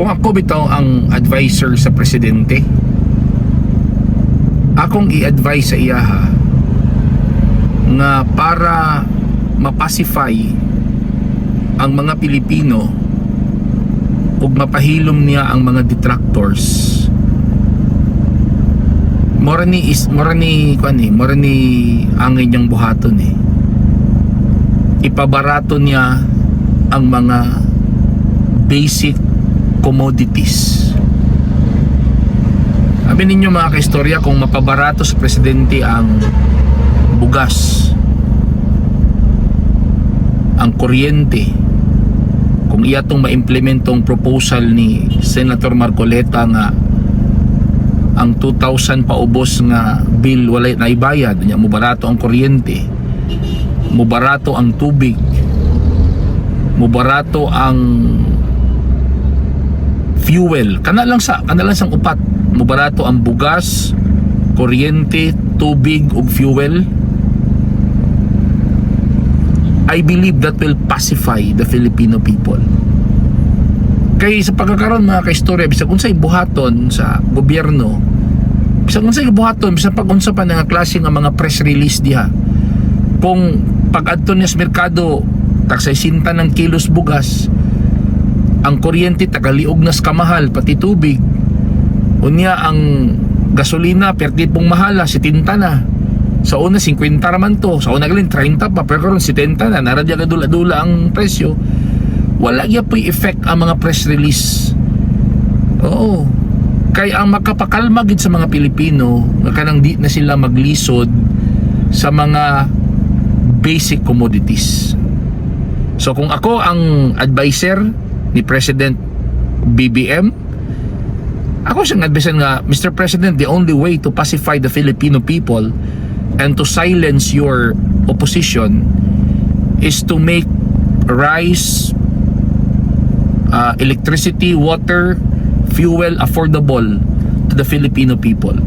Kung ako bitaw ang advisor sa presidente, akong i-advise sa iyaha nga para mapacify ang mga Pilipino ug mapahilom niya ang mga detractors, mora ni kuan eh, mora ni angay niyang buhaton eh, ipabarato niya ang mga basic commodities. Sabi ninyo, mga kaistorya, kung mapabarato sa presidente ang bugas, ang kuryente, kung iya tong ma-implement tong proposal ni Senator Marcoleta nga ang 2,000 paubos nga bill walay naibayad niya, mubarato ang kuryente, mubarato ang tubig, mubarato ang fuel, kana lang sang upat, mubarato ang bugas, kuryente, tubig ug fuel, I believe that will pacify the Filipino people. Kay sa pagkakaroon, mga kaistorya, bisag unsay buhaton sa gobyerno, bisag unsay buhaton, bisag pag unsa pa nga klase nga mga press release diha, kung pag-adto niya sa merkado, tag 60 ng kilos bugas, ang kuryente tagaliog nas kamahal, pati tubig, unya ang gasolina perti pong mahala, 70 na. Sa una 50 raman to, sa una galin 30 pa, pero karon 70 na, naradya ka dula-dula ang presyo. Wala gyapoy effect ang mga press release. Oo, kay ang makapakalma gid sa mga Pilipino nga kanang di na sila maglisod sa mga basic commodities. So kung ako ang advisor ni President BBM, ako siyang advisor nga, "Mr. President, the only way to pacify the Filipino people and to silence your opposition is to make rice, electricity, water, fuel affordable to the Filipino people."